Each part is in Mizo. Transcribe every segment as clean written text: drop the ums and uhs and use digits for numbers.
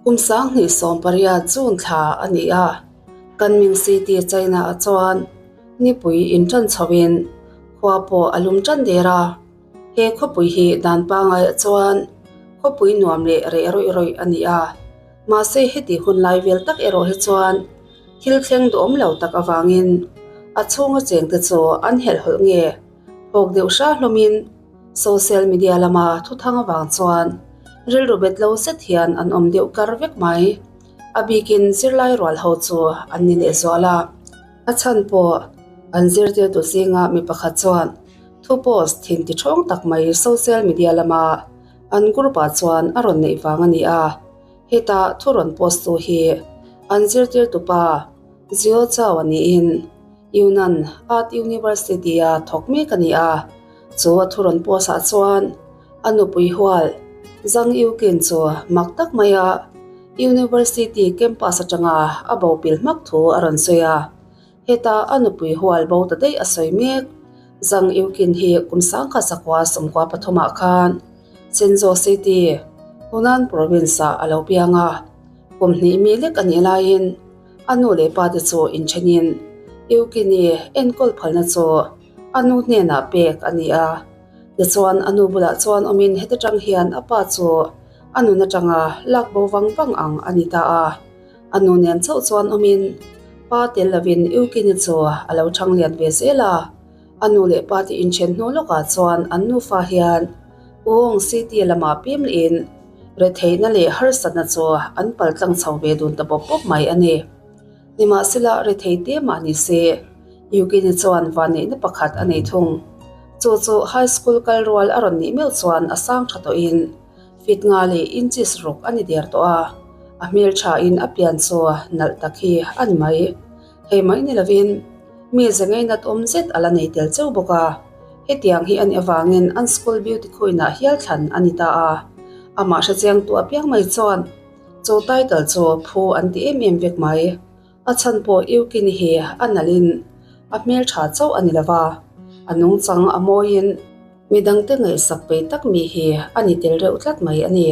Kum 2018 June thla a ni a, Kunming City, China-ah chuan nipui inṭan chhoin khua pawh a lum ṭan der a. He khawpui hi dan pangaiah chuan khawpui nuam leh reh rawih rawih a ni a, mahse heti hun lai vel tak erawh hi chuan thil thleng duhawm lo tak avangin a chhunga chengte chu an helhhawlh nge phawk deuh hra hlawmin Social media lama thuthang avang chuan rilru bet lo zet hian an awm deuh kar vek mai. A bikin zirlai rual ho chu an ni leh zual a. A chhan pawh an zirtirtu zinga mi pakhat chuan thu post thin ti thawng tak mai social media lama an group ah chuan a rawn neih vang a ni a. Heta thu rawn post tu hi an zirtirtu pa Zio Chao a niin Yunnan Art University-a thawk mek a ni a. Chu a thu rawn post ah chuan a nupui hual Zhang Yuqin chu mak tak maia University campus atanga a bo pil hmak thu a rawn sawi a. Heta a nupui hual bo ta daih a sawi mek. Zhang Yuqin hi kum sangkha sakua 13 ah khan Shenzhou City, Hunan Province-ah a lo piang a. Kum hnih mi lek a nih laiin a nu leh pa te chu inthenin Yuqin-i enkawl phalna chu a nu hnenah pek a ni a. Tichuan a nu bulah chuan awmin heti tang hian a pa chu a nun atanga lak bo vang vang ang a ni ta a. A nu nen chauh chuan awmin pa tel lovin Yukini chu a lo chang lian ve zel a. A nu leh pa te inthen hnu lawkah chuan an nufa hian Wong City lamah pim lehin retheihna leh harsatna chu an paltlang chho ve dun ta bawp bawp mai a ni. Nimahsela rethei te mah ni se, Yukini chuan vanneihna pakhat a nei thung. Chu chu high school kal rual a rawn nih meuh chuan a sang tha tawhin fit nga leh inches ruk a ni der tawh a, a hmelthain a pian chu nalh tak hi a ni mai. Hei mai ni lovin mi ze ngainat awm zet a la nei tel cheu bawk a, hetiang hi a nih avangin an school beauty queen ah hial thlan a ni ta a, amah hrechiangtu apiang mai chuan Chu title chu phu an ti em em vek mai. A chhan pawh Yukini hi a nalhin a hmeltha chauh a ni lova, a nungchang a mawiin midangte ngaihsak peih tak mi hi a ni tel reuh tlat mai a ni.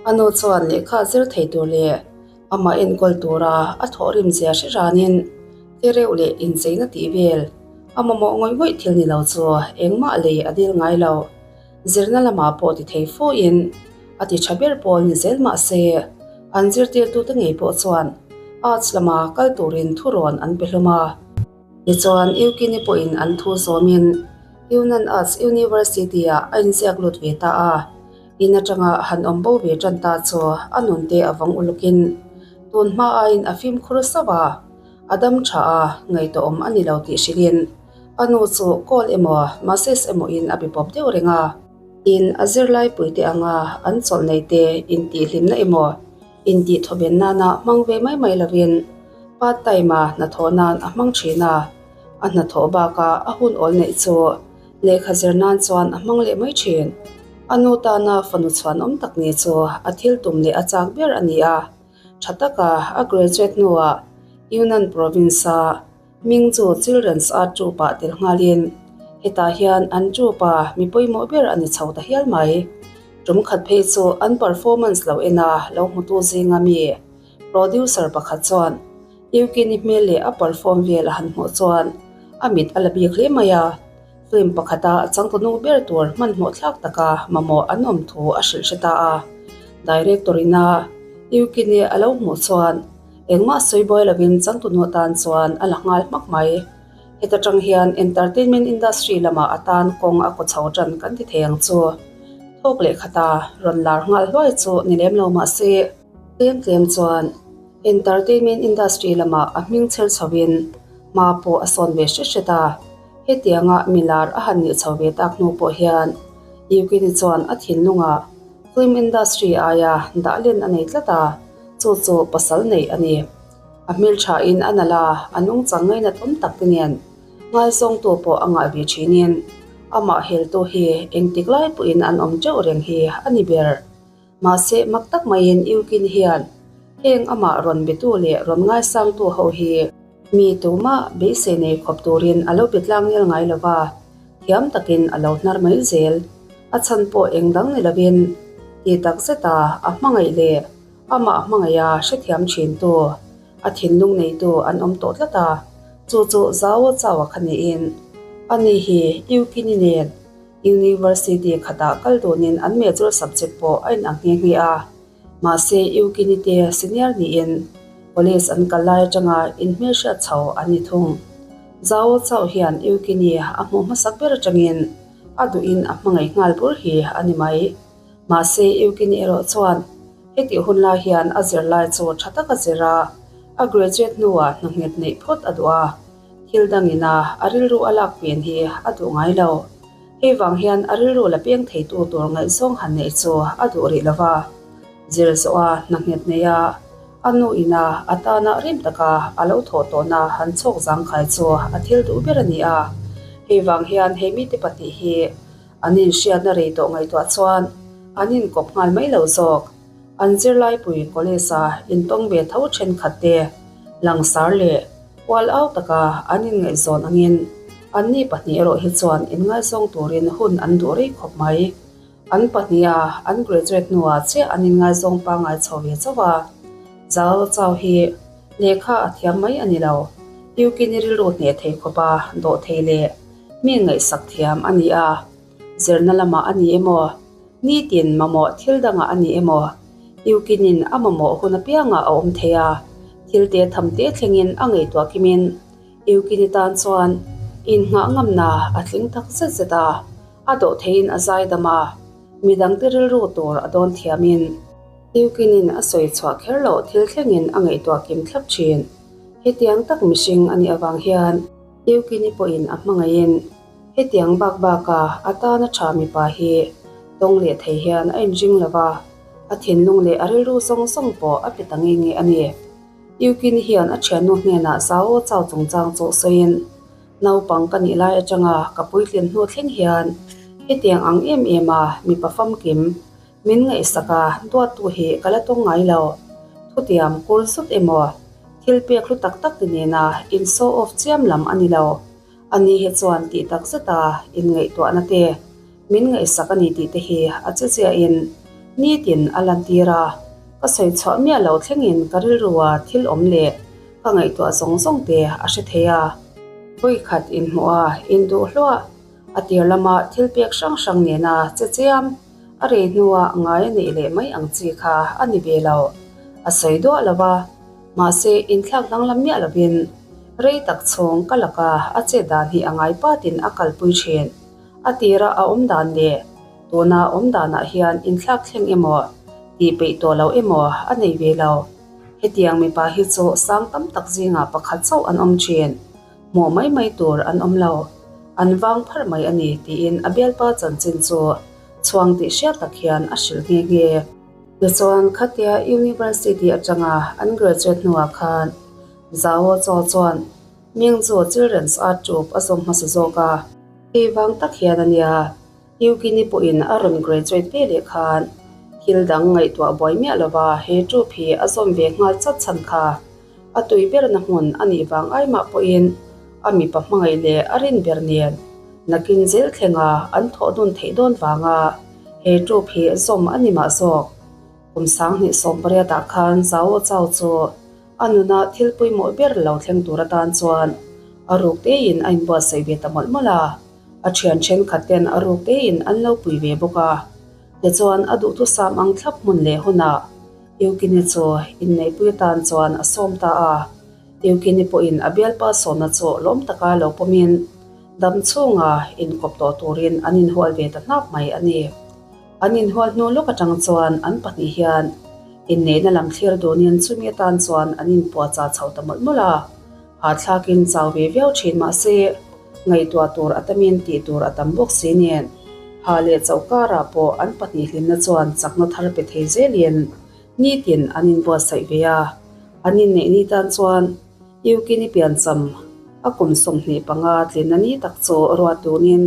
A nu chuan lehkha zir thei tur leh amah enkawl tura a thawhrim zia hre ranin te reuh leh incheina tih vel a mamawh ngawih ngawih thil ni lo chu engmah lei a dil ngai lo. Zirna lamah pawh ti thei fuhin a ti tha ber pawl ni zel mah se, an zirtirtute ngei pawh chuan Arts lama kal turin thurawn an pe hlawm a. Tichuan, Yukini pawhin an thu zawmin Yunnan Arts University-ah a inziak lut ve ta a. In atanga han awm bo ve tan ta chu a nunte a vawng ulukin tun hma aiin a fimkhur sauh a, a dam tha a, ngaihtuahawm a ni lo tih hrilhin A nu chu call emaw message emaw in a be pawp deuh reng a. In a zirlai puite anga an chawlh nei te intihhlimna emaw intihthawven nana hmang ve mai mai lovin part time a hnathawh nan a hmang thin a. A hnathawh bakah a hun awl neih chu lehkha zir nan chuan a hmang leh mai thin. A nu tana fanu chhuanawm tak ni chu a thil tum leh a chak ber a ni a. Tha taka a graduate hnuah Yunnan province-a Hming chu Children's Art Troupe ah tel nghalin hetah hian an troupe a mi pawimawh ber a ni chho ta hial mai. Tum khat phei chu an performance lo en a lo hmutu zinga mi producer pakhat chuan Yukini hmel leh a perform vel a han hmuh chuan a mit a la bik hle mai a, film pakhata a changtunu ber tur hmanhmawh thlak taka mamawh an awm thu a hrilh hre ta a. Director ina Yukini a lo hmuh chuan Engmah sawi buai lovin changtunu atan chuan a la nghal hmak mai. Heta tang hian entertainment industry lamah a tan kawng a kaw chho tan kan ti thei ang chu. Thawk leh khata rawn lar nghal hluai chu ni lem lo mah se, tlem tlem chuan entertainment industry lamah a hming chher chhoin hma pawh a sawn ve hret hret a. Hetianga mi lar a han nih chho ve tak hnu pawh hian Yukini chuan a thinlungah film industry aia dah len a nei tlat a. Chu chu pasal neih a ni. A hmelthain a nalh a, a nungchang ngainat awm tak te nen ngaizawngtu pawh a ngah ve thinin amah heltu hi engtik lai pawhin an awm teuh reng hi a ni ber. Mahse mak tak maiin Yukin hian heng amah rawn betu leh rawn ngaisangtu ho hi mi tumah beisei nei khawp turin a lo be tlang nel ngai lo va, thiam takin a lo hnar mai zel. A chhan pawh eng dang ni lovin ti tak zeta a hmangaih leh. Amah hmangaiha hrethiam thintu, a thinlung neitu an awm tawh tlat a, chu chu Zao Chao-a kha niin ani hi Yukini nen University khatah kal dunin an major subject pawh a inang nghe nghe a. Mahse Yukini te senior niin college an kal lai atanga inhmelhriat chho an ni thung. Zao Chao hian Yukini a hmuh hmasak ber atangin a duhin a hmangaih nghal bur hi a ni mai. Mahse Yukini erawh chuan hetih hun lai hian a zirlai chu tha tak a zir a, a graduate hnuah hna nghet neih phawt a duh a, thil dangin a a rilru a lak pen hi a duh ngai lo. Hei vang hian a rilru la peng theitu tur ngaihzawng han neih chu a duh rih lo va. Zir zawh a hna nghet nei a, a nu ina a tana rim taka a lo thawh tawhna han chhawk zangkhai chu a thil duh ber a ni a. Hei vang hian he mite pahnih hi An inhriatna rei tawh ngaihtuah chuan an inkawp nghal mai lo zawk. An zirlaipui college-a intawng ve tho thenkhat te langsar leh kual au taka an inngaihzawn angin anni pahnih erawh hi chuan inngaizawng turin hun an duh rei khawp mai. An pahniha an graduate hnuah chiah an inngaizawng pangngai chho ve chauh a. Zau chau hi lehkha a thiam mai a ni lo. Yukini rilru hneh thei khawpa dawh thei leh Mi ngaihsak thiam a ni a, zirna lamah a ni emaw, nitin mamawh thil dangah a ni emaw, Yukinin a mamawh hun apiangah a awm thei a, thil te tham te thlengin a ngaihtuah kimin Yukini tan chuan innghah ngamna a tling tak zet zet a, a dawh theiin a zaidam a, midangte rilru tur a dawn thiamin Yukinin a sawi chhuah kher loh thil thlengin a ngaihtuah kim thlap thin. Hetiang tak mihring a nih avang hian. Yukini pawhin a hmangaihin hetiang bak baka a tana tha mipa hi tawng leh thei hian a inring lo va, a thinlung leh a rilru zawng zawng pawh a pe ta nge nge a ni. Yukini hian a thiannu hnenah Zhao Chao chungchang chu sawiin, Naupang ka nih lai atanga ka puitlin hnu thleng hian hetiang ang em em a mipa famkim Min ngaihsak a, duattu hi ka la tawng ngai lo. Thutiam kur zut emaw, thil pek hlu tak tak ti nena in show off chiam lam a ni lo. Ani hi chuan tih tak zeta inngaihtuahna te, min ngaihsak a ni tih te hi a che chiahin nitin a lantir a. Ka sawi chhuah miah lo thlengin ka rilrua thil awm leh ka ngaihtuah zawng zawng te a hre thei a. Vawikhat inhmuh a, induh hluah a tir lama thil pek hrang hrang nena che chiam. A rei hnuah ngai a neih leh mai ang chi kha a ni ve lo. A sawi duah lo va, mahse inthlak danglam miah lovin rei tak chhung ka laka a chet dan hi a ngai patin a kalpui thin. A tira a awm dan leh tuna awm danah hian inthlak thleng emaw tih peih tawh lo emaw a nei ve lo. Hetiang mipa hi chu sang tam tak zingah pakhat chauh an awm thin. Hmuh mai mai tur an awm lo. An vang pharh mai a ni tiin a bialpa chanchin chu chhuang tih hriat tak hian a hrilh nghe nghe. Tichuan khatia University atanga an graduate hnuah khan Zhao Chao chuan Mingzhu Children's Art Troupe a zawm hmasa zawk a. Hei vang tak hian a nia Yukini pawhin a rawn graduate ve leh khan thil dang ngaihtuah buai miah lova he troupe hi a zawm ve nghal chat chhan kha. A tui berna hmun a nih vang ai mah pawhin a mipa hmangaih leh a rin ber nen nakin zel thlenga an thawh dun theih dawn vanga he troupe hi zawm a ni mah zawk. Kum 2018 ah khan Zhao Chao chu a nuna thil pawimawh ber lo thleng tur atan chuan a ruk tein a inbuatsaih ve ta mawlh mawlh a, a thian thenkhat ten a ruk tein an lo pui ve bawk a. Tichuan a duhthusam ang thlap hmun leh hunah Yukini chu inneihpui atan chuan a sawm ta a. Yukini pawhin a bialpa sawmna chu lawm taka lo pawmin dam chhunga inkawp tawh turin an inhual ve ta hnap mai a ni. An inhual hnu lawk atang chuan an pahnih hian inneihna lam thlir dunin chumi atan chuan an inpuahchah chho ta mawlh mawlh a. Hahthlakin chau ve viau thin mah se, ngaihtuah tur a tamin tih tur a tam bawk si nen, ha leh chauh karah pawh an pahnih hlimna chuan chakna thar pe thei zelin nitin an inbuatsaih ve a. An inneih ni tan chuan Yukini piancham a kum 25 tlinna ni tak chu ruat dunin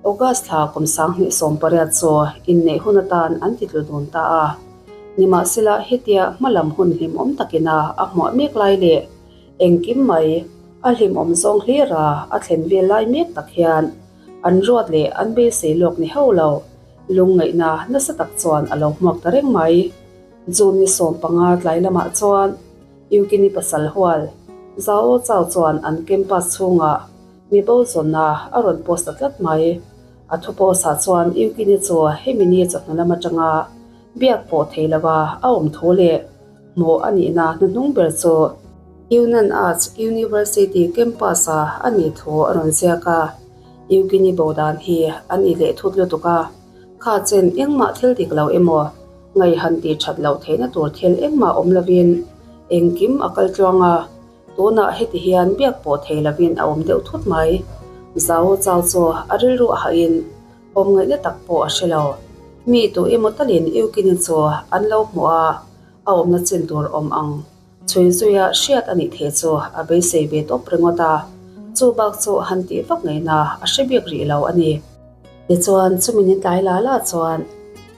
August thla kum 2018 chu inneih hun atan an ti tlu dun ta a. Nimahsela hetia hmalam hun hlimawm takina a hmuah mek lai leh Engkim mai, a hlimawm zawng hlir a, a thlen vel lai mek tak hian an ruat leh an beisei lawk ni hauh lo, lungngaihna nasa tak chuan a lo hmuak ta reng mai. June ni 15 tlai lamah chuan Yukini pasal hual Zhao Chao chuan an campus chhungah mi bo zawnna a rawn post ta tlat mai. A thu post ah chuan Yukini chu hemi ni chawhnu lam atanga biak pawh thei lova a awm thu leh hmuh a nihna hnuhnung ber chu Yunnan Arts University campus a a nih thu a rawn ziak a. Yukini bo dan hi a ni leh thut lutuk a, kha chen engmah thil dik lo emaw ngaihan tih that loh theihna tur thil engmah awm lovin engkim a kal tluang a. Tunah heti hian biak pawh thei lovin a awm deuh thut mai. Zau chau chu a rilru a hahin awm ngaihna tak pawh a hre lo. Mi tu emaw talin Yukini chu an lo hmuh a, a awmna chin tur awm ang chhui zuia hriat a nih theih chu a beisei ve tawp ringawt a, chu bak chu han tih vak ngaihna a hre bik rih lo a ni. Tichuan, chumi ni tlai la la chuan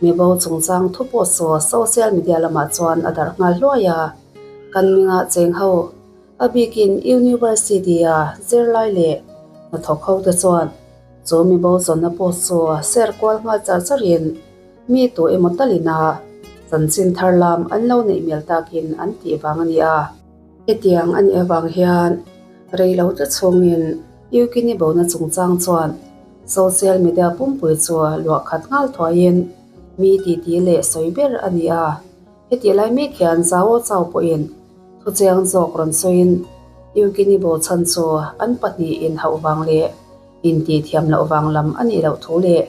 mibo chungchang thu pawh chu social media lamah chuan a darh nghal hluai a. Kan minga cheng ho, a bikin University-a zirlai leh hnathawk ho te chuan chu mibo zawnna pawh chu ser kual nghal char charin mi tu emaw talina chanchin thar lam an lo neih mial takin an tih vang a ni a. Hetiang a nih avang hian rei lo te chhungin Yukini bona chungchang chuan social media pumpui chu luah khat nghal thuaiin mi titi leh sawi ber a ni a. Hetih lai mek hian Zhao Chao pawhin thuchiang zawk rawn sawiin Yukini Bochan chu an pahnih inhauh vang leh intih thiam loh vang lam a nih loh thu leh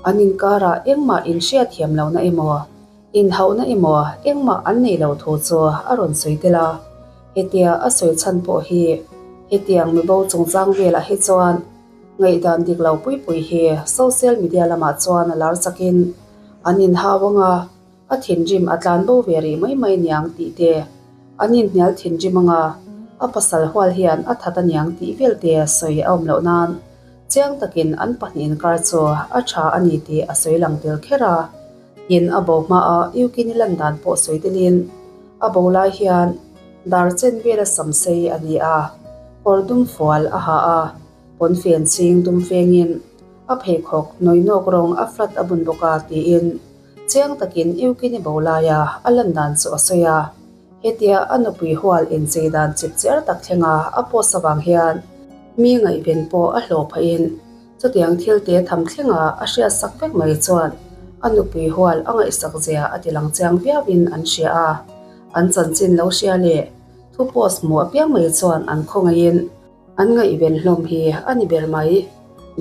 an inkarah engmah inhriat thiam lohna emaw inhauhna emaw engmah an neih loh thu chu a rawn sawi tel a. Hetia a sawi chhan pawh hi hetiang mibo chungchang velah hi chuan ngaihdan dik lo pui pui hi social media lamah chuan a lar chakin an inhau anga A thinrim a tlan bo ve rih mai mai niang tih te, an inhnial thinrim anga a pasal hual hian a that aniang tih vel te sawi a awm loh nan chiang takin an pahnih inkar chu a tha a ni tih a sawi lang tel kher a. Tin, a bo hmaah Yukini lan dan pawh sawi telin a bo lai hian dar chen vela sam sei a ni a, kawr dum fual a ha a, pawnfen chhing dum fengin a pheikhawk nawinawk rawng a flat a bun bawk a tiin Chiang takin Yukini bo laia a lan dan chu a sawi a, hetia a nupui hual inchei dan chip chiar tak thlenga a post avang hian mi ngaihven pawh a hlawh phahin chutiang thil te tham thlenga a hriatsak vek mai chuan a nupui hual a ngaihsak zia a ti lang chiang viauin an hria a, an chanchin lo hria leh thu post hmuh apiang mai chuan an khawngaihin An ngaihven hlawm hi a ni ber mai.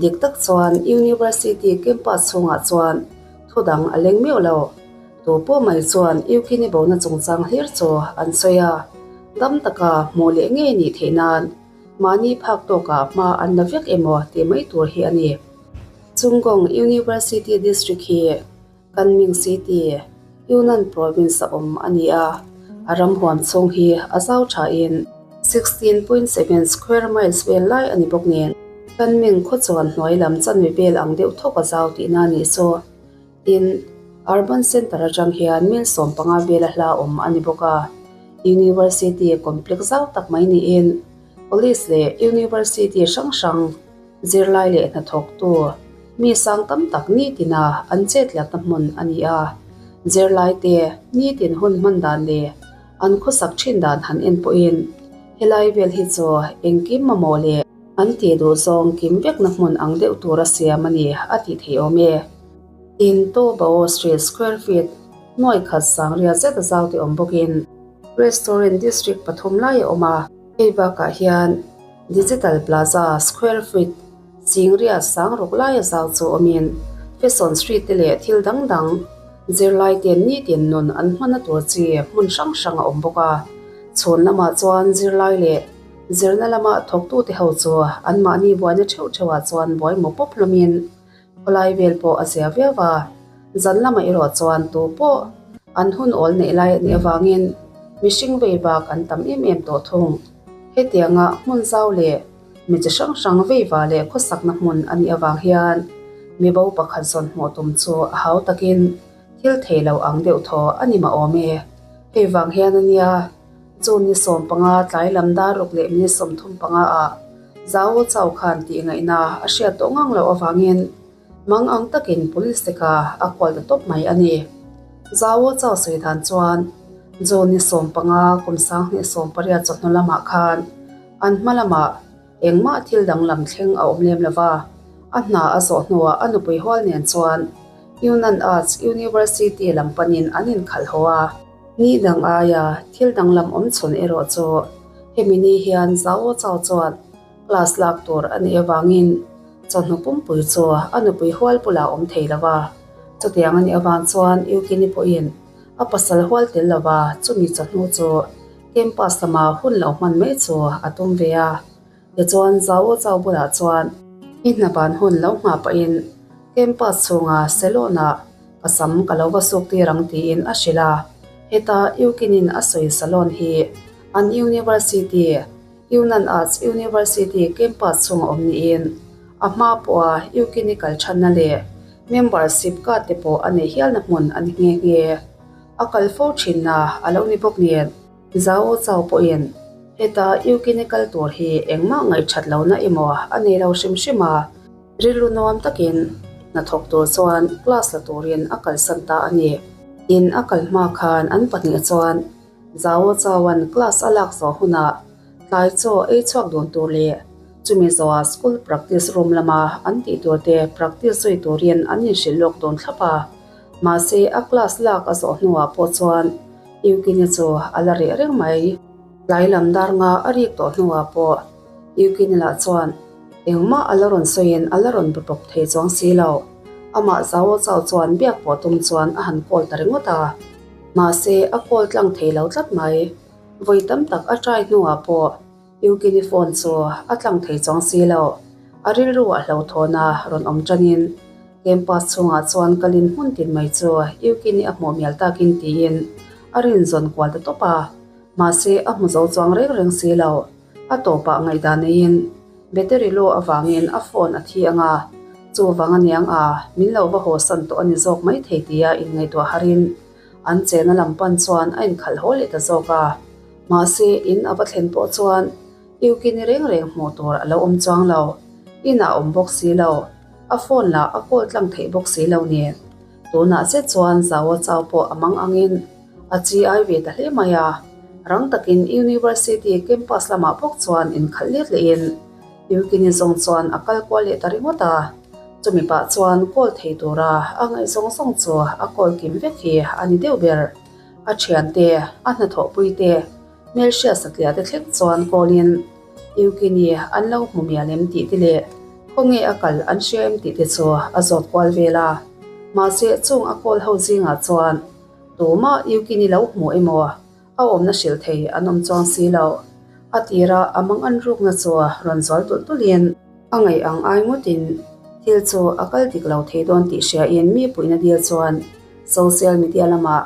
Dik tak chuan University campus chhungah chuan thu dang a leng meuh lo. Tu pawh mai chuan Yukini bona chungchang hlir chu an sawi a, dam taka hmuh leh ngei nih theih nan mahni phak tawkah hma an la vek emaw tih mai tur hi a ni. Chungkawng University District hi Kunming City, Yunnan Province a awm a ni a, a ram huam chhung hi a zau thain 16.7 square miles vel lai a ni bawk nen, Kunming khaw chuan hnuai lam chanve vel ang deuh thawk a zau tihna a nih chu. Tin, Urban Centre atang hian mil 15 vela hla awm a ni bawk a, University complex zau tak mai niin College leh University hrang hrang, Zirlai leh hnathawktu mi sang tam tak nitina an chetlatna hmun a ni a. Zirlaite nitin hun hman dan leh an khawsak thin dan han en pawhin helai vel hi chu engkim mamawh leh an tih duh zawng kim vekna hmun ang deuh tura siam a ni a tih theih awm e. Tin, Tobao Street square feet nuai khat sangria zet a zau te awm bawkin restaurant district pathum lai a awm a. Hei bakah hian Digital Plaza square feet chingria sang ruk laia zau chu awmin Fashion Street te leh thil dang dang zirlai ten nitin nun an hmana tur chi hmun hrang hrang a awm bawk a. Chhun lamah chuan zirlai leh zirna lama thawktute ho chu anmahni buaina theuh theuhah chuan buai maw pawp hlawmin Khawlai vel pawh a zia viau a, zan lamah erawh chuan tu pawh an hun awl neih lai a nih avangin mihring vei bak an tam em em tawh thung. Hetianga hmun zau leh mi chi hrang hrang veiva leh khawsakna hmun a nih avang hian mibo pakhat zawn hmuh tum chu a hau takin thil thei lo ang deuh thaw a ni mah awm e. Hei vang hian a nia. June ni 15 tlai lam dar ruk leh minute 35 ah Zhao Chao khan tih ngaihna a hriat tawh ngang loh avangin mang ang takin police te kha a kual ta tawp mai a ni. Zau chau sawi dan chuan June ni 15 kum 2018 chawhnu lamah khan an hma lamah engmah thil danglam thleng a awm lem lo va, a hna a zawh hnuah a nupui hual nen chuan Yunnan Arts University lam panin an inkhalh haw a. Ni dang aia thil danglam awm chhun erawh chu hemi ni hian Zau chau chuan Class lak tur a nih avangin chawhnu pumpui chu a nupui hual bulah a awm thei lo va. Chutiang a nih avang chuan Yukini pawhin a pasal hual tel lo va, chumi chawhnu chu campus lama hun lo hman mai chu a tum ve a. Tichuan Zau Chau bulah chuan i hna ban hun lo nghah pahin campus chhunga salon-ah ka sam ka lo va suk tir ang tiin a hrilh a. Heta Yukinin a sawi salon hi an university Yunnan Arts University campus chhunga awm niin a hma pawha Yukini kal thanna leh membership card te pawh a neih hialna hmun a ni nghe nghe. A kal fo thinna a lo ni bawk nen. Zhao Chao pawhin heta Yukini kal tur hi engmah ngaihthat lohna emaw a nei lo hrim hrim a, rilru nuam takin hnathawk tur chuan class la turin a kalsan ta a ni. In a kal hma khan an pahnih chuan Zhao Chao-a'n class a lak zawh hunah tlai chaw ei chhuak dun tur leh chumi zawhah school practice room lama an tih tur te practice zui turin an inhrilh lawk dun thlap a. Mahse, a class lak a zawh hnuah pawh chuan Yukini chu a la reh reng mai. Tlai lam dar nga a rik tawh hnuah pawh Yukini lah chuan engmah a la rawn sawiin a la rawn be pawp thei chuang si lo. Amah Zhao Chao chuan biak pawh tum chuan a han call ta ringawt a. Mahse, a call tlang thei lo tlat mai. Vawi tam tak a try hnuah pawh Yukini phone chu a tlang thei chuang si lo. A rilru a hlauhthawn a rawn awm tanin campus chhungah chuan kalin hmun tin mai chu Yukini a hmuh mial takin tiin a rinzawn kual ta tawp a. Mahse, a hmu zo chuang reng reng si lo. A tawpah ngaihdan neiin battery low avangin a phone a thi ang a, chuvang aniang a, min lo va haw san tawh a ni zawk mai thei tia inngaihtuah harin an chena lam pan chuan a inkhalh haw leh ta zawk a. Mahse, in a va thlen pawh chuan Yukini reng reng hmuh tur a lo awm chuang lo, inah a awm bawk si lo, a phone lah a call tlang theih bawk si lo nen. Tunah zet chuan Zau a chau pawh a mang angin a chi ai ve ta hle mai a, rang takin University campus lamah bawk chuan inkhalh let lehin Yukini zawng chuan a kal kual leh ta ringawt a, chumi pah chuan call thei tura a ngaih zawng zawng chu a call kim vek hi a ni deuh ber. A thiante, a hnathawhpui te, hmelhriat satliah te thleng chuan call in Yukini an lo hmu mial em tih te leh khawnge a kal an hria em tih te chu a zawt kual vel a. Mahse chung a call ho zingah chuan tumah Yukini lo hmu emaw a awmna hrilh thei an awm chuang si lo. A tira a mang an rukna chu rawn zual tulh tulhin a ngaih ang ai ngawtin thil chu a kal dik lo thei dawn tih hriain mi puihna dil chuan social media lamah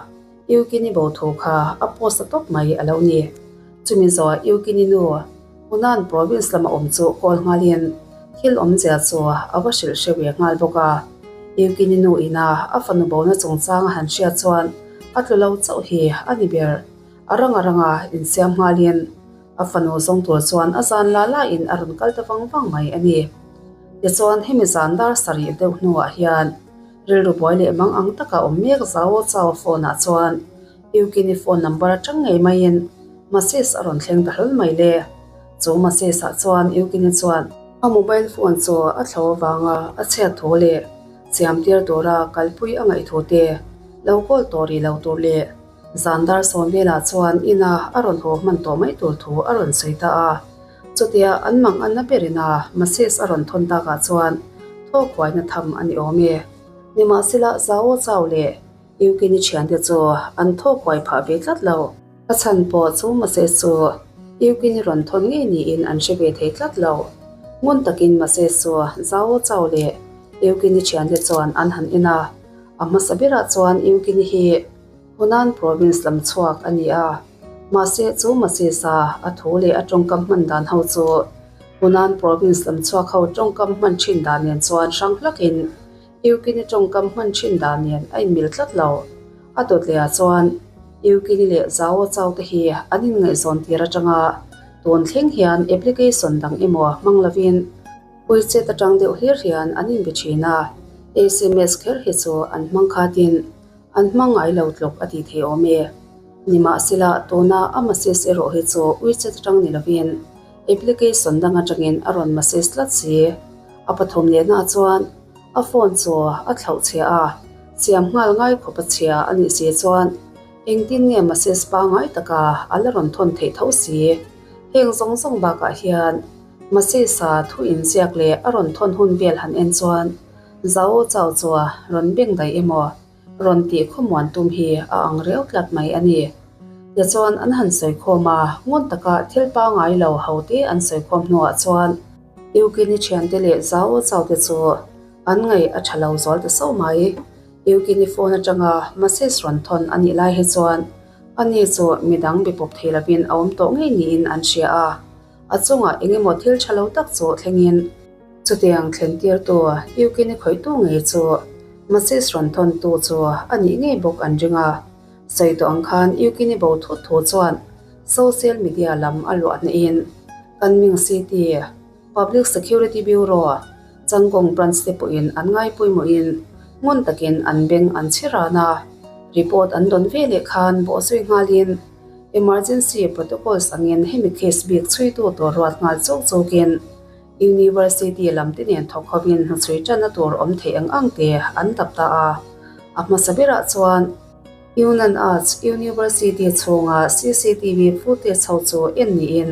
Yukini bo thu kha a post ta tawp mai a lo ni. Chumi zawh Yukini nu Hunan province lama awm chu call nghalin thil awmzia chu a va hrilh hre ve nghal bawk a. Yukini nu ina a fanu bona chungchang a han hriat chuan a tlu lo chauh hi a ni ber. A rang a ranga insiam nghalin a fanu zawng tur chuan a zan la lain a rawn kal ta vang vang mai a ni. Tichuan hemi zan dar sarih deuh hnuah hian Rilru buai leh mang ang taka awm mek Zao Chao phone ah chuan Yukini phone number atang ngei maiin message a rawn thleng ta hlawl mai le. Chu message ah chuan Yukini chuan a mobile phone chu a thlo avanga a chhiat thu leh siam tir tura kalpui a ngaih thu te lo call tawh rih lo tur leh zan dar sawm velah chuan ina a rawn haw hman tawh mai tur thu a rawn sawi ta a. Chutia an mang anna berin a message a rawn thawn takah chuan thawk huaina tham a ni awm e. Nimahsela Zhao Chao leh Yukini thiante chu an thawk huai phah ve tlat lo. A chhan pawh chu message chu Yukini rawn thawn ngei niin an hre ve thei tlat lo. Ngun takin message chu Zhao Chao leh Yukini thiante chuan an han en a, a hmasa berah chuan Yukini hi Hunan province lam chhuak a ni a. Mahse, chu Masisa a thu leh a tawngkam hman dan ho chu Hunan province lam chhuak ho tawngkam hman thin dan nen chuan hrang hlakin Yukini tawngkam hman thin dan nen a inmil tlat lo. A dawt leh ah chuan Yukini leh Zhao Chao te hi an inngaihzawn tir atanga tun thleng hian application dang emaw hmang lovin WeChat atang deuh hlir hian an inbe thin a, sms kher hi chu an hmang khatin. An hmang ngai lo tluk a tih thei awm e. Nimahsela, tuna a message erawh hi chu WeChat atang ni lovin application dang atangin a rawn message tlat si. A pathum lehna chuan a phone chu a thlauh chhia a, siam nghal ngai khawp a chhia a nih si chuan engtin nge message pangngai taka a la rawn thawn theih tho si. Heng zawng zawng bakah hian message-a thu inziak leh a rawn thawn hun vel han en chuan Zao chau chu a rawn beng daih emaw rawn tih khawmuan tum hi a ang riau tlat mai a ni. Tichuan an han sawikhawm a, ngun taka thil pangngai lo ho te an sawikhawm hnuah chuan Yukini thiante leh Zao chau te chu an ngaih a tha lo zual ta sauh mai. Yukini phone atanga message rawn thawn a nih lai hi chuan ani chu midang be pawp thei lovin a awm tawh ngei niin an hria a, a chungah engemaw thil tha lo tak chu thlengin, Chutiang thlentirtu Yukini khawihtu ngei chu Moses rawn thawntu chu a nih ngei bawk an ring a. Sawi tawh ang khan Yukini bo thut thu chuan social media lam a luah hnahin Kunming City Public Security Bureau Changgong Branch te pawhin an ngai pawimawhin ngun takin an beng an chhi ran a. Report an dawn ve leh khan bawhzui nghalin emergency protocols angin hemi case bik chhuitu tur ruat nghal chuk chukin University lam te nen thawk hovin hnuchhui tanna tur awm theih ang ang te an dap ta a. A hmasa berah chuan Yunnan Arts University chhunga cctv footage ho chu en niin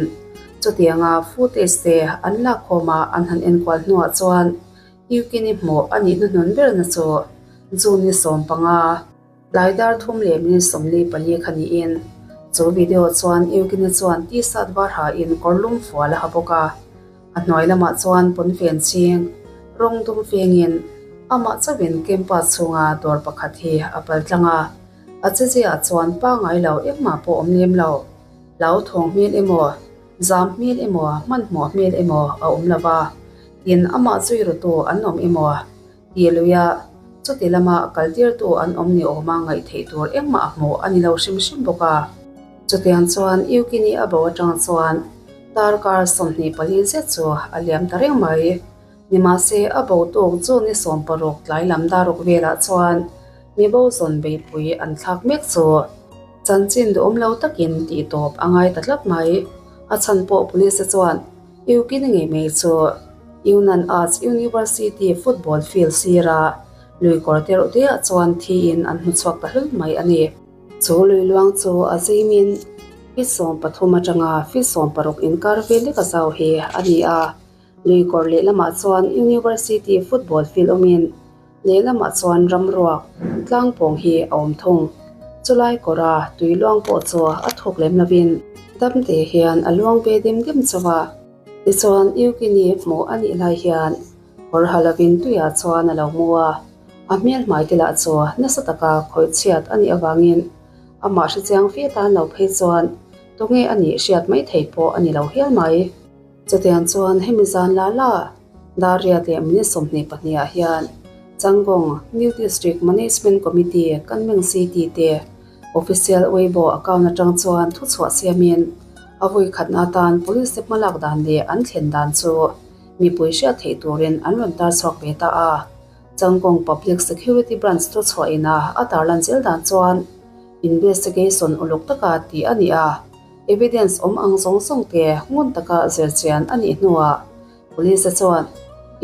chutianga footage te an lakkhawma an han enkual hnuah chuan Yukini hmuh a nih hnuhnun berna chu June ni 15 Tlai dar thum leh minute 44 kha niin, chu video chuan Eugene chuan t-shirt var ha in kawr lum fual a ha bawk a. A hnuai lamah chuan pawnfen ching, rawng dum fengin amah chauhin campus chhunga dawr pakhat hi a pal tlang a. A cheziah chuan pangngai lo engmah pawh awm lem lo. Hlauthawng hmel emaw, zam hmel emaw, hmanhmawh hmel emaw a awm lo va. Tin, amah zui rutu an awm emaw Ti luia, chuti lama kaltirtu an awm ni awma ngaih theih tur engmah a hmuh a ni lo hrim hrim bawk a. Chutiang chuan Yukini a bo atang chuan darkar 24 zet chu a liam ta reng mai. Nimahse, a bo tuk chu ni 16 tlai lam daruk velah chuan mibo zawn beihpui an thlak mek chu chanchin duhawm lo takin tih tawp a ngai ta tlat mai. A chhan pawh police te chuan Yukini ngei mai chu Yunnan Arts University football field sira lui kawr te reuh te ah chuan thiin an hmu chhuak ta hlul mai a ni. Chu lui luang chu a zeimin feet 13 atanga feet 16 inkar vel lek a zau hi a ni a. Lui kawr lehlamah chuan University football field awmin Lehlamah chuan ramruak tlang pawng hi a awm thung. Chulai kawra tui luang pawh chu a thuk lem lovin damte hian a luang ve dim dim chauh a. Tichuan Yukini hmuh a nih lai hian kawr ha lovin tuiah chuan a lo mu a, a hmel hmai te lah chu nasa taka khawih chhiat a nih avangin amah hrechiang fe tan lo phei chuan tunge a nih hriat mai thei pawh a ni lo hial mai. Chutiang chuan hemi zan la la Dar riat leh minute 22 ah hian Changgong New District Management Committee Kunming City te official Weibo account atang chuan thuchhuah siamin a vui khatna atan police te hmalak dan leh an thlen dan chu mipui hriat theih turin an rawn tar chhuak ve ta a. Changgong Public Security Branch thuchhuah ina a tarlan zel dan chuan investigation uluk taka tih a ni a, evidence awm ang zawng zawng te ngun taka zirchian a nih hnuah Police chuan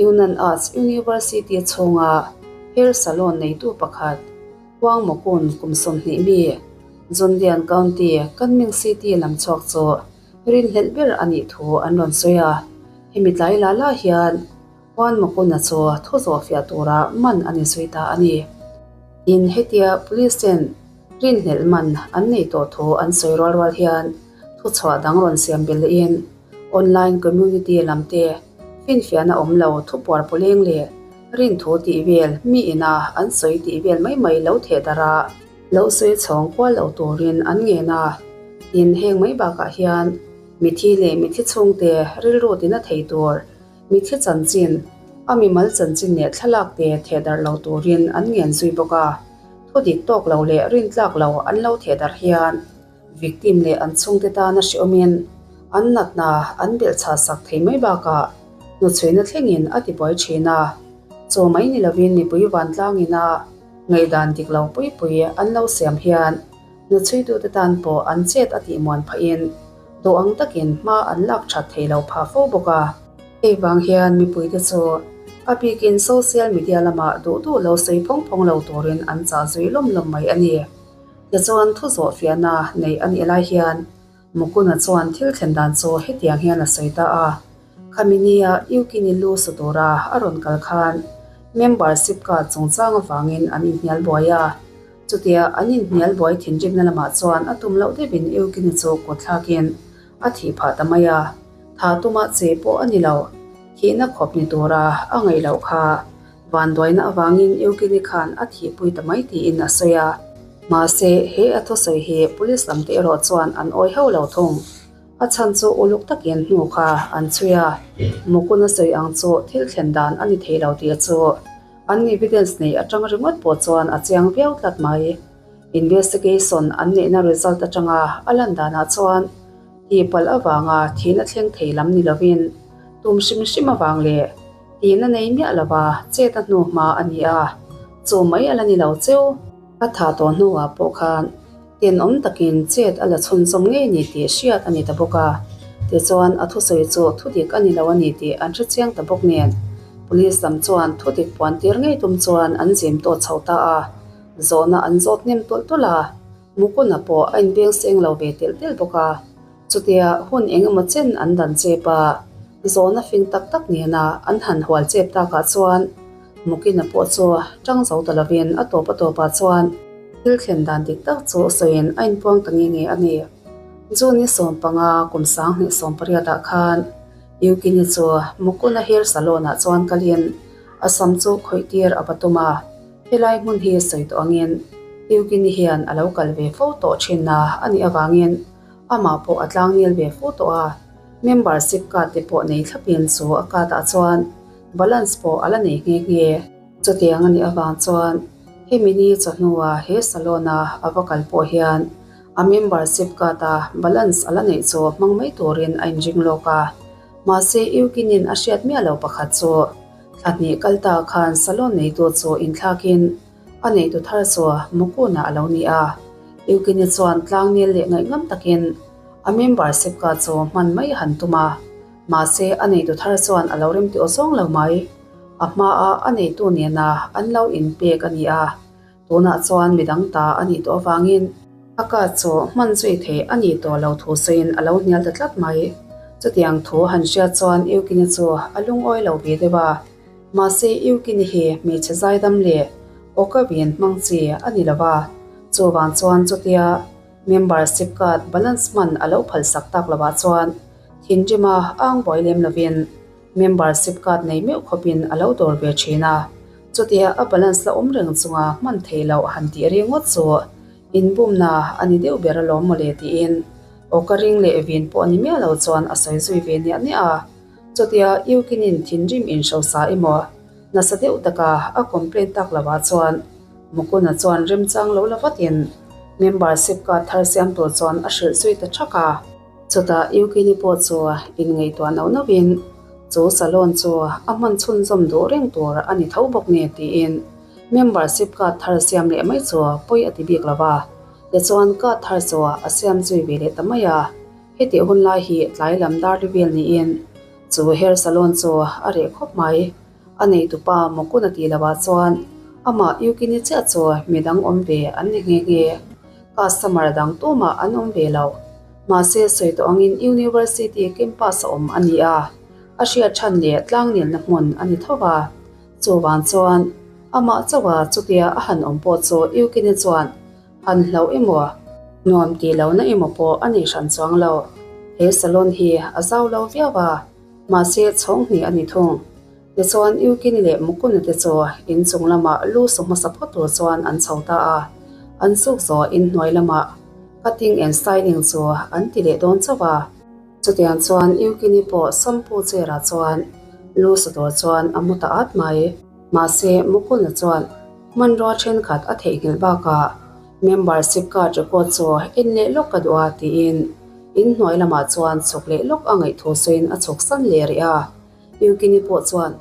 Yunnan Arts University chhunga hair salon neitu pakhat Huang Mokun kum 20 mi Zundian County, Kunming City lam chhuak chu rinhlelh ber a nih thu an rawn sawi a. Hemi tlai la la hian Huang Mokun-a chu thu zawhfiah tura man a ni zui ta a ni. Tin, hetia police ten rinhlelh man an nei tawh thu an sawi rual rual hian thuchhuah dang rawn siam belh lehin, Online community lam te finfiahna awm lo thupuar pawleng leh rinthu tih vel mi ina an sawi tih vel mai mai lo theh darh a, lo sawi chhawng kual lo turin an ngen a. Tin, heng mai bakah hian mithi leh mithi chhungte rilru tina thei tur mithi chanchin, a mimal chanchin leh thlalak te theh darh lo turin an ngen zui bawk a. Thu dik tawk lo leh rintlak lo an lo theh darh hian Victim leh an chhungte tana hreawmin an natna an belhchhah sak thei mai bakah hnuchhuina thlengin a tibuai thin a. Chaw mai ni lovin mipui vantlangin a Ngaihdan dik lo pui pui an lo siam hian hnuchhuitute tan pawh an chet a tihmuan phahin duh ang takin hma an lak that thei lo phah fo bawk a. Hei vang hian mipuite chu a bikin social media lamah duh duh lo sawi phawng phawng lo turin an chah zui lawm lawm mai a ni. Tichuan thu zawh fiahna neih a nih lai hian Mukuna chuan thil thlen dan chu hetiang hian a sawi ta a, Khami nia Yukini lu su tura a rawn kal khan membership card chungchang avangin an inhnial buai a. Chutia an inhnial buai thinrimna lamah chuan a tum loh deuhin Yukini chu kut thlakin a thih phah ta mai a, tha tuma che pawh a ni lo. Thihna khawp ni tura a ngaih loh kha Vanduaina avangin Eugenie khan a thihpui ta mai tiin a sawi a. Mahse, he a thusawi hi police lam te erawh chuan an awi hauh lo thung. A chhan chu uluk takin hnu kha an chhui a, Mukun a sawi ang chu thil thlen dan a ni thei lo tih chu an evidence nei atang ringawt pawh chuan a chiang viau tlat mai. Investigation an neihna result atanga a lan danah chuan tihpalh avanga thihna thleng thei lam ni lovin tum hrim hrim avang leh Tihna nei miah lova chet a hnu hma a ni a, chu mai a la ni lo cheu. A thah tawh hnuah pawh khan tenawm takin chet a la chhunzawm ngei ni tih hriat a ni ta bawk a. Tichuan a thusawi chu thudik a ni lo a ni tih an hre chiang ta bawk nen Police lam chuan thudik puan tir ngei tum chuan an zim tawh chho ta a, zawhna an zawt hnem tulh tulh a, Mukuna pawh a inbeng seng lo ve telh telh bawk a. Chutia hun eng emaw chen an dan chep a, zawhna fing tak tak nena an han hual chep takah chuan Mukina pawh chu tang zo ta lovin a tawp a tawpah chuan thil thlen dan dik tak chu sawiin a inpuang ta nge nge a ni. June ni 15 kum 2018 ah khan Yukini chu Mukuna Hair Salon ah chuan kalin a sam chu khawih tir a va tum a. Helai hmun hi sawi tawh angin Yukini hian a lo kal ve fo tawh thin a anih avangin Amah pawh a tlangnel ve fu tawh a, membership card te pawh nei thlapin chu a card ah chuan balance pawh a la nei nghe nghe. Chutiang a nih avang chuan hemi ni chawhnua he salon a a va kal pawh hian a membership card a balance a la neih chu hmang mai turin a inring lawk a. Mahse Eugene-in a hriat miah lo pakhat chu thla hnih kal ta khan salon neitu chu inthlakin A neitu thar chu Mukuna a lo ni a, Eugene chuan tlangnel leh ngaihngam takin a membership card chu hman mai a han tum a, mahse a neitu thar chuan a lo remti aw zawng lo mai. A hmaa a neitu nena an lo inpek a ni a, tunah chuan midang ta a nih tawh avangin a card chu hman zui theih a nih tawh lo thu sawiin a lo hnial ta tlat mai. Chutiang thu han hriat chuan Eugene chu a lungawi lo ve deuh a. Mahse Eugene hi hmeichhe zaidam leh awka vin hmang chi a ni lo va, chuvang chuan chutia membership card balance hman a lo phalsak tak lovah chuan thinrima ang buai lem lovin membership card nei meuh khawpin a lo dawr ve thin a, chutia a balance la awm reng chunga hman theih loh han tih ringawt chu inbumna a ni deuh ber alawm mawle tiin awka ring leh vin pawh ni miah lo chuan a sawi zui ve niah niah a. Chutia Eugene-in thinrim inhrosa emaw nasa deuh taka a complain tak lovah chuan Mukuna chuan remchang lo la vatin membership card thar siam tur chuan a hrilh zui ta thak a. Chutah Eugene-i pawh chu inngaihtuah nauh nauhin chu salon chu a hman chhunzawm duh reng tur a ni tho bawk nge tiin membership card thar siam leh mai chu pawi a ti bik lova, tichuan card thar chu a siam zui ve leh ta mai a. Hetih hun lai hi tlai lam dar ri vel niin chu hair salon chu a reh khawp mai. A neitupa Mokuna tih lovah chuan amah Yukini chiah chu midang awm ve an ni nghe nghe. Customer dang tumah an awm ve lo. Mahse sawi tawh angin University campus a awm a ni a, a hriat than leh tlangnelna hmun a ni tho va. Chuvang chuan amah chauha chutia a han awm pawh chu Yukini chuan Han hlauh emaw, nuam tih lohna emaw pawh a nei hran chuang lo. He salon hi a zau lo viau a, mahse chhawng hnih a ni thung. Tichuan Yukini leh Mukuna te chu inchung lamah lu su hmasa phawt tur chuan an chho ta a, an suk zawh inhnuai lamah cutting and styling chu an ti leh dawn chauh a. Chutiang chuan Yukini pawh shampoo chair ah chuan lu su tur chuan a mu ta at mai. Mahse Mukuna chuan Hmanrua thenkhat a theihnghilh bakah membership card record chu en leh lawk ka duh a tiin inhnuai lamah chuan chhuk leh lawk a ngaih thu sawiin a chhuk san leh rih a. Yukini pawh chuan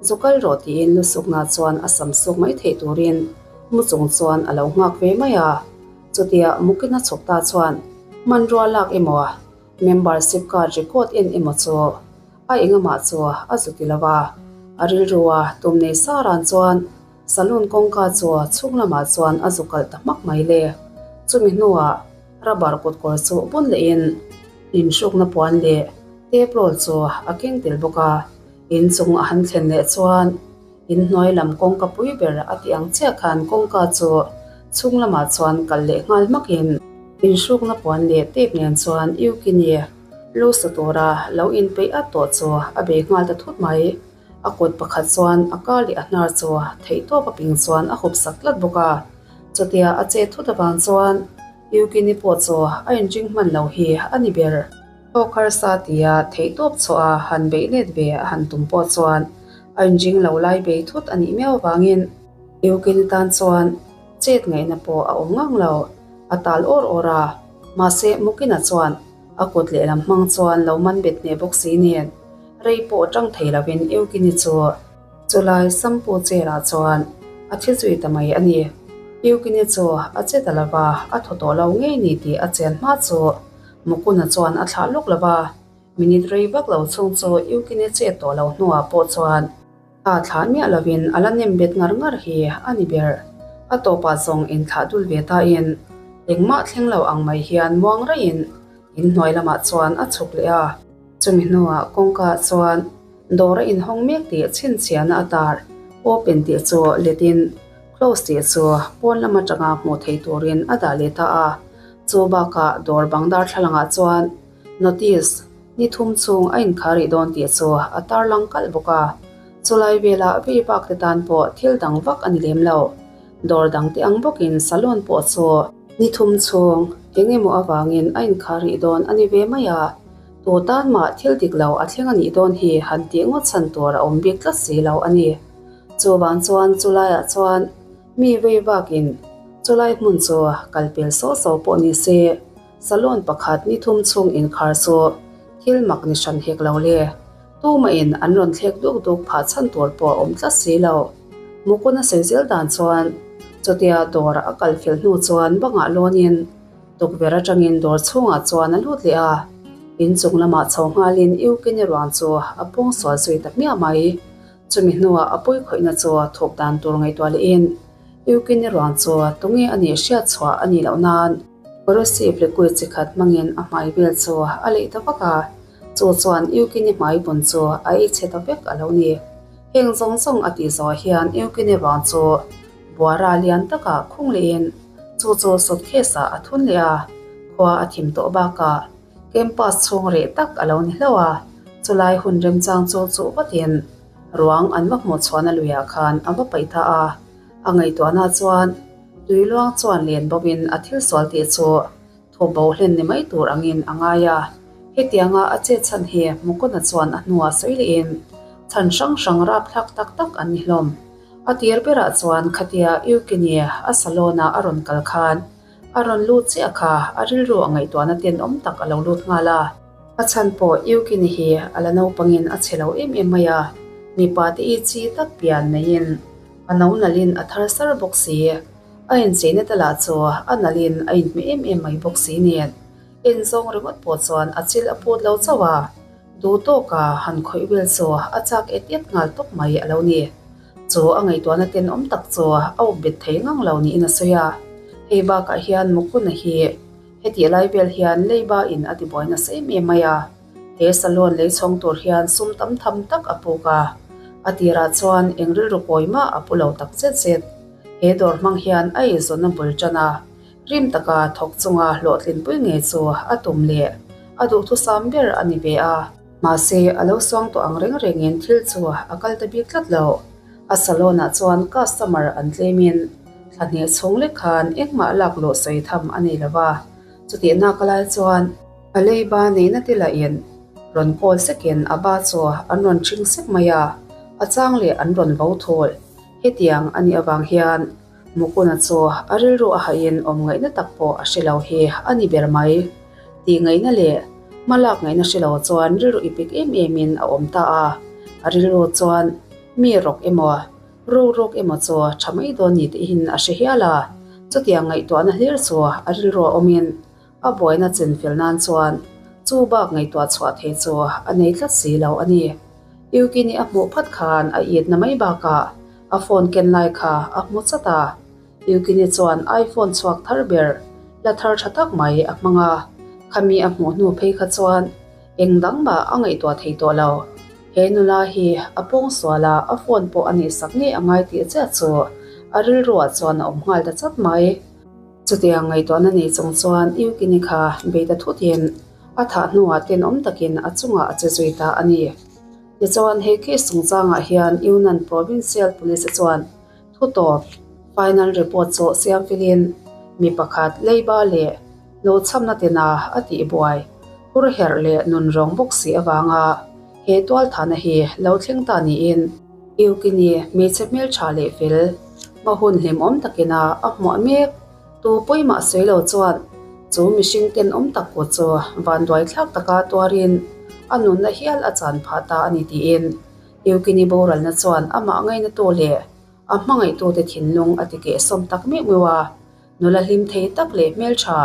zu kal rawh tiin lusukna chuan a sam suk mai theih turin. Mu chung chuan a lo nghak ve mai a. Chutia Mukina chhuk ta chuan hmanrua lak emaw, membership card record en emaw chu a engamah chu a zu ti lo a. A rilrua tum nei sa ran chuan saloon kawngka chu chhung lamah chuan a zu kalh ta hmak mai le. Chumi hnuah rubber kutkawr chu bun lehin inhrukna puan leh tape roll chu a keng tel bawk a. Inchung a han thlen leh chuan. Inhnuai lam kawngka pui ber a tih ang chiah khan kawngka chu chhung lamah chuan kal leh nghal hmakin inhrukna puan leh tape nen chuan Yukini lu sa tura lo inpeih at tawh chu a bei nghal ta thut mai. A kut pakhat chuan a kar leh a hnar chu theihtawp a ping chuan a hup sak tlat bawk a. Chutia a chet thut avang chuan Yukini pawh chu a inring hman lo hi a ni ber. Thawk harsa tia theihtawp chhuah a han beih let ve a han tum pawh chuan a inring lo lai bei thut a nih miau avangin Eugene tan chuan chet ngaihna pawh a awm ngang lo. A tal awr awr a, mahse Mukina chuan a kut lehlam hmang chuan lo man bet hneh bawk si nen rei pawh tang thei lovin Eugene chu Chulai Sampu chair ah chuan a thi zui ta mai a ni. Eugene chu a che ta lova, a thaw tawh lo ngei ni tih a chen hma chu Mukuna chuan a thlah lawk lo va, minute rei vak lo chhung chu Yukine chet tawh lo hnuah pawh chuan a thlah miah lovin a la nem bet ngar ngar hi a ni ber. A tawpah zawng inthlah dul ve tain engmah thleng lo ang mai hian muang raiin inhnuai lamah chuan a chhuk leh a. Chumi hnuah kawngkaah chuan dawr a inhawng mek tih chhinchhiahna a tar open tih chu letin Close tih chu pawn lam atanga hmuh theih turin a dah leh ta a, chu bakah dawr bang darthlalangah chuan notice ni thum chhung a inkhar rih dawn tih chu a tarlang kalh bawk a. Chulai vela vei bak te tan pawh thil dang vak a ni lem lo. Dawr dang te ang bawkin salon pawh chu ni thum chhung eng emaw avangin a inkhar rih dawn a ni ve mai a, tu tan mah thil dik lo a thleng a nih dawn hi han tih ngawt chhan tur a awm bik tlat si lo a ni. Chuvang chuan chulaiah chuan mi vei vakin chulai hmun chu kal pel saw saw pawh ni se, salon pakhat ni thum chhung inkhar chu thil mak ni hran hek lo le. Tumahin an rawn thlek duk duk phah chhan tur pawh a awm tlat si lo. Mukun a sawi zel dan chuan chutia dawr a kal fel hnu chuan bangah lawnin tukverh atangin dawr chhungah chuan a lut leh a, inchung lamah chho nghalin Eugene ruang chu a pawngsual zui ta hmiah mai. Chumi hnuah a pawi khawihna chu thawk dan tur ngaihtuah lehin Eugene ruang chu tunge a nih hriat chhuah a nih loh nan corrosive liquid chi khat hmangin a hmai vel chu a leih ta vak a, chu chuan Eugene hmai bun chu a ei chhe ta vek a lo ni. Heng zawng zawng a tih zawh hian Eugene ruang chu buara lian takah khung lehin chu chu suitcase ah a thun leh a, khua a thim tawh bakah Campus chhung reh tak a lo ni hlauh a, chulai hun remchang chu chuh vatin ruang an va hmuh chhuahna luiah khan a va paih ta a. A ngaihtuahna chuan tui luang chuan len bawkin a thil sual tih chu thawp bo hlen ni mai tur angin a ngai a. Hetianga a chet chhan hi Mukuna chuan a hnuah sawi lehin chhan hrang hrang rapthlak tak tak an ni hlawm. A tir berah chuan khatia Eugenie a salon-a a rawn kal khan A rawn lut chiah kha a rilru a ngaihtuahna tenawm tak a lo lut nghal a. A chhan pawh Yukini hi a la naupangin a chhe lo em em mai a, mipa te i chi tak pian neiin a no nalhin a thar sar bawk si. A incheina te lah chu a nalhin a inhmeh em em mai bawk si nen en zawng ringawt pawh chuan a chil a put lo chauh a, duh tawka han khawih vel chu a chak et et nghal tawp mai a lo ni. Chu a ngaihtuahna tenawm tak chu a up bet thei ngang lo niin a sawi a. Hei bakah hian Mukuna hi hetih lai vel hian leiba in a tibuai nasa em em mai a. He salon lei chhawng tur hian sum tam tham tak a puk a. A tirah chuan eng rilru kawi mah a pu lo tak zet zet. He dawr hmang hian a eizawnna bul tan a. Rim taka thawk chunga hlawhtlinpui ngei chu a tum leh a duhthusam ber a ni ve a. Mahse, a lo suang tawh ang reng rengin thil chu a kal ta bik tlat lo. A salon-ah chuan customer an tlemin thla hnih chhung lek khan engmah lak luh sawi tham a nei lo va. Chutih nak lai chuan a leiba neihna te lahin rawn kawl sekin a ba chu an rawn ṭhing sek mai a, a chang leh an rawn vo thul. Hetiang a nih avang hian Mukuna chu a rilru a hahin awm ngaihna tak pawh a hre lo hi a ni ber mai. Tih ngaihna leh hma lak ngaihna hre lo chuan rilru ipik em emin a awm ta a. A rilru chuan mi rawk emaw? Ruk ruk emaw chu tha mai dawn ni tihin a hre hial a, chutiang ngaihtuahna hlir chu a rilru a awmin a buaina chin fel nan chuan chu bak ngaihtuah chhuah thei chu a nei tlat si lo a ni. Yukini a hmuh phat khan a itna mai bakah a phone ken lai kha a hmu chat a, Yukini chuan iPhone chhuak thar ber la thar tha tak mai a hmang a, khami a hmuh hnu phei kha chuan eng dang mah a ngaihtuah thei tawh lo. He nula hi a pawng sual a, a phone pawh a neihsak ngei a ngai tih chiah chu a rilruah chuan a awm nghal ta chat mai. Chutiang ngaihtuahna nei chung chuan Yukini kha bei ta thutin a thah hnuah tenawm takin a chungah a che zui ta a ni. Tichuan he case chungchangah hian Yunnan Provincial Police chuan Thutawp, Final report chu siam felin mi pakhat leiba leh lo chhamna tina a tih buai, hur herh leh nun rawng bawk si avanga he tualthahna hi lo thleng ta niin Yukini hmeichhe hmeltha leh fel hma hun hlimawm takina a hmuah mek. Tu pawimah sawi lo chuan chu mihring tenawm tak kut chu vanduai thlak taka tuarin a nunna hial a chan phah ta a ni tiin Yukini boralna chuan amah ngainatu leh a hmangaihtute thinlung a ti kehsawm tak meuh meuh a, nula hlim thei tak leh hmeltha,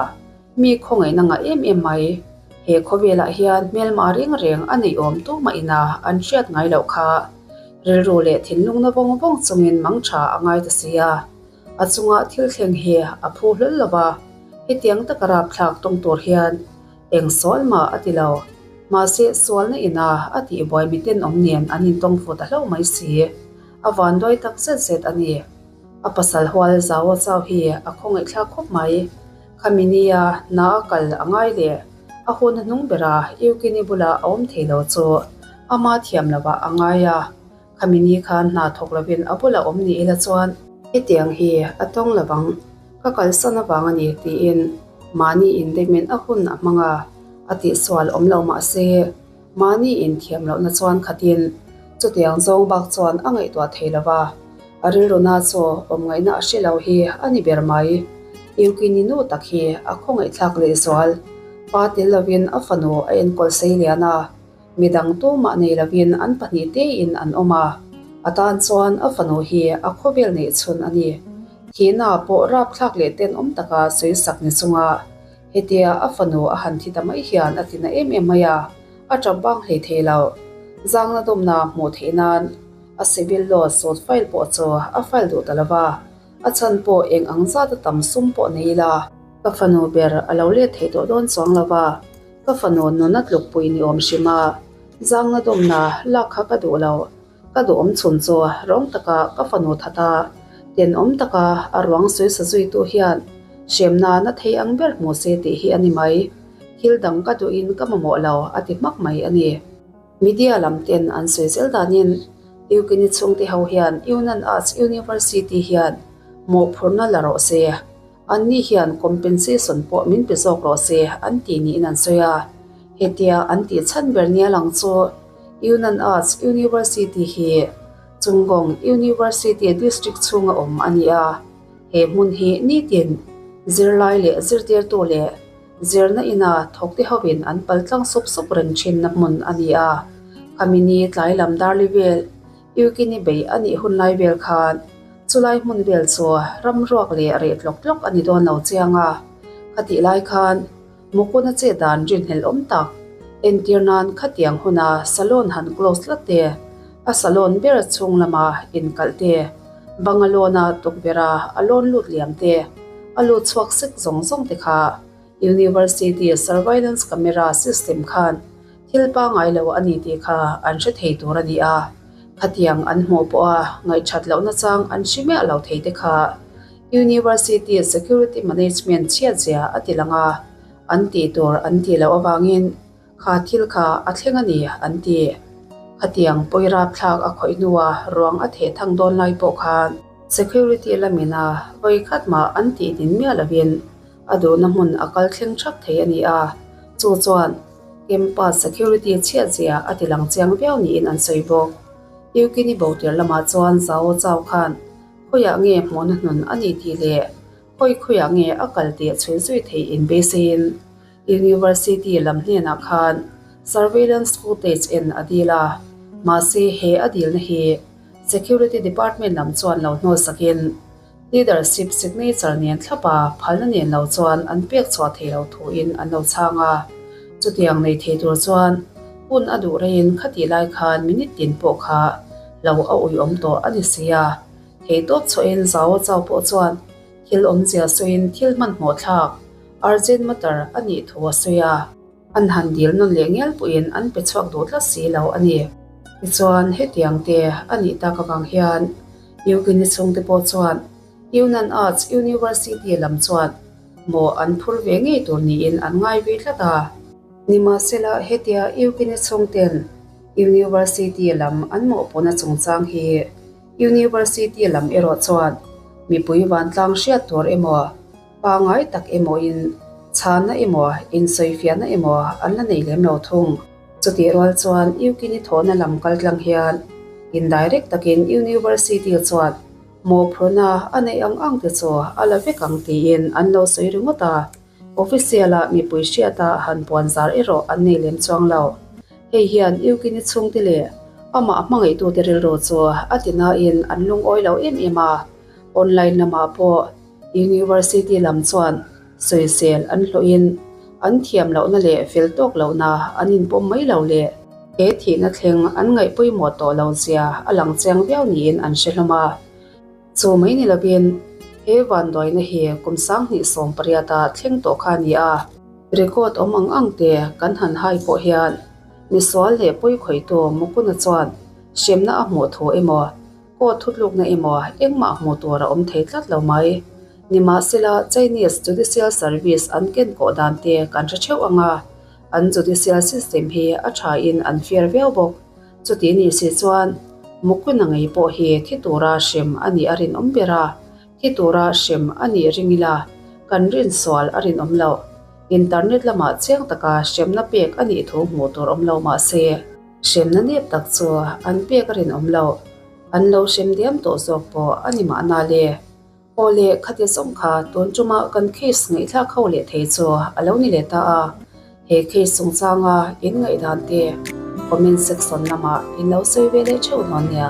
mi khawngaihna ngah em em mai. He khawvelah hian hmelma reng reng a neih awm tumah ina an hriat ngai loh kha. Rilru leh thinlungna vawng vawng chungin mangtha a ngai ta si a, a chunga thil thleng hi a phu hlawl lo va, hetiang taka rapthlak tawng tur hian Eng sual mah a ti lo. Mahse, sualna ina a tihbuai miten awm nen an intawng fu ta hlauh mai si. A vanduai tak zet zet a ni. A pasal hual Zao Chau hi a khawngaihthlak khawp mai. Khami nia hna a kal a ngai leh a hun hnung bera Yukini bula a awm thei lo chu ama thiam lovah a ngai a. Khami ni khan hna thawk lovin a bula awm ni ila chuan hetiang hi a tawng lovang, ka kalsan avang a ni tiin mahni indemin a hun a hmang a, a tihsual awm lo mah se mahni inthiam lohna chuan khatin chutiang zawng bak chuan a ngaihtuah thei lo va, a rilruna chu awm ngaihna a hre lo hi a ni ber mai. Yukini nu tak hi a khawngaihthlak lehzual, pa tel lovin a fanu a enkawl sei lian a. Midang tumah nei lovin an pahnih tein an awm a, a tan chuan a fanu hi a khawvel neih chhun a ni. Thihna pawh rapthlak leh tenawm taka sawisak ni chunga hetia a fanu a han thi ta mai hian a tina em em mai a, a tap bang hlei thei lo. Zangna dawmna hmuh theih nan a civil law suit file pawh chu a file duh ta lo va, a chhan pawh eng ang zata tam sum pawh nei ila ka fanu ber a lo let thei tawh dawn chuang lo va. Ka fanu nuna tlukpui ni awm hrim a, zangna dawmna lak kha ka duh lo. Ka duhawm chhun chu rawng taka ka fanu that a, tenawm taka a ruang sawi sa zuitu hian hremna na thei ang ber hmu se tih hi a ni mai. Thil dang ka duhin ka mamawh lo a ti hmak mai a ni. Media lam ten an sawi zel danin Yukini chhungte ho hian Yunnan Arts University hian mawhphurhna la rawh se. Anni hian compensation pawh min pe zawk rawh se an ti niin an sawi a. Hetia an tih chhan ber nia lang chu Yunnan Arts University hi Chunggong University District chhunga awm a ni a. He hmun hi nitin zirlai leh zirtirtu leh zirna ina thawkte hovin an pal tlang sup sup reng thinna hmun a ni a. Khami ni tlai lam darli vel Yukini bei a nih hun lai vel khan chulai hmun vel chu ram ruak leh reh tlawk tlawk a ni dawn lo chiang a. Khatih lai khan Mukuna che dan rinhlelh awm tak entir nan khatiang huna salon han close tlat te, a salon ber chhung lama inkalh te, banga lawna tukverha a lawn lut liam te, a lut chhuak sek zawng zawng te kha University surveillance camera system khan thil pangngai lo a ni tih kha an hre thei tur a ni a, khatiang an hmuh pawha ngaihthat lohna chang an hre miah lo thei te kha University security management chhiatzia a ti lang a, an tih tur an tih loh avangin kha thil kha a thleng a ni an ti. Khatiang pawi rapthlak a khawih hnua ruang a theh thang dawn lai pawh khan security lamina vawi khat mah an tih din miah lovin A duhna hmun a kal thleng thap thei a ni a, chu chuan campus security chhiat zia a ti lang chiang viau niin an sawi bawk. Yukini botir lamah chuan Zhao Chao khan khawiah nge hmuhna hnun a ni tih leh khawi khawiah nge a kal tih chhui zui theih inbeiseiin University lam hnenah khan surveillance footage en a dil a, mahse he a dilna hi. Security Department lam chuan lo hnawlsakin Leadership signature nen thlapa phalna nen lo chuan an pek chhuah thei lo thuin an lo chhang a. Chutiang nei thei tur chuan hun a duh reiin khatih lai khan minute tin pawh kha lo a uiawm tawh a ni si a. Thei tawp chhuahin Zao Chao pawh chuan thil awmzia sawiin thil hmanhmawh thlak, urgent matter, a nih thu a sawi a. An han dil nawn leh ngial pawhin an pe chhuak duh tlat si lo a ni. Tichuan, hetiang te a nih tak avang hian Eugene chhungte pawh chuan Yunnan Arts University lam chuan mawh an phur ve ngei tur niin an ngai ve tlat a. Nimahsela, hetia Eugene chhungten University lam an mawhpawhna chungchang hi University lam erawh chuan mipui vantlang hriat tur emaw, Pangngai tak emaw in chhanna emaw insawifiahna emaw an la nei lem lo thung. Chutih rual chuan Yukini thawhna lam kal tlang hian indirect takin University chuan mawhphurhna a neih ang ang te chu a la vek ang tiin an lo sawi ringawt a, official ah mipui hriata han puan zar erawh an nei lem chuang lo. Hei hian Yukini chhungte leh amah hmangaihtute rilru chu a ti nain an lungawi lo em em a, online lamah pawh University lam chuan sawisel an hlawhin an thiam lohna leh fel tawk lohna an inpawm mai lo leh he thihna thleng an ngaih pawimawh tawh lo zia a lang chiang viau niin an hre hlawm a. Chu mai ni lovin he vanduaina hi kum 2018 a thleng tawh kha a ni a. Record awm ang ang te kan han hai pawh hian misual leh pawikhawihtu Mukuna chuan hremna a hmuh thu emaw Court thutlukna emaw engmah hmuh tur a awm thei tlat lo mai. Nimahsela, Chinese Judicial Service an ken kawh dan te kan hre theuh ang a, an judicial system hi a thain an fair viau bawk. Chuti ni si chuan Mukuna ngei pawh hi thi tura hrem a nih a rinawm ber a, thi tura hrem a nih ring ila kan rinsual a rinawm loh. Internet lamah chiang taka hremna pek a nih thu hmuh tur awm lo mah se, Hremna nep tak chu an pek a rinawm loh. An lo hrem diam tawh zawk pawh a ni mahna le. Aw le, khati zawng kha tun ṭuma kan case ngaihthlak ho leh thei chu a lo ni leh ta a. He case chungchanga in ngaihdan te comment section lamah in lo sawi ve leh ṭheuh dawn nia.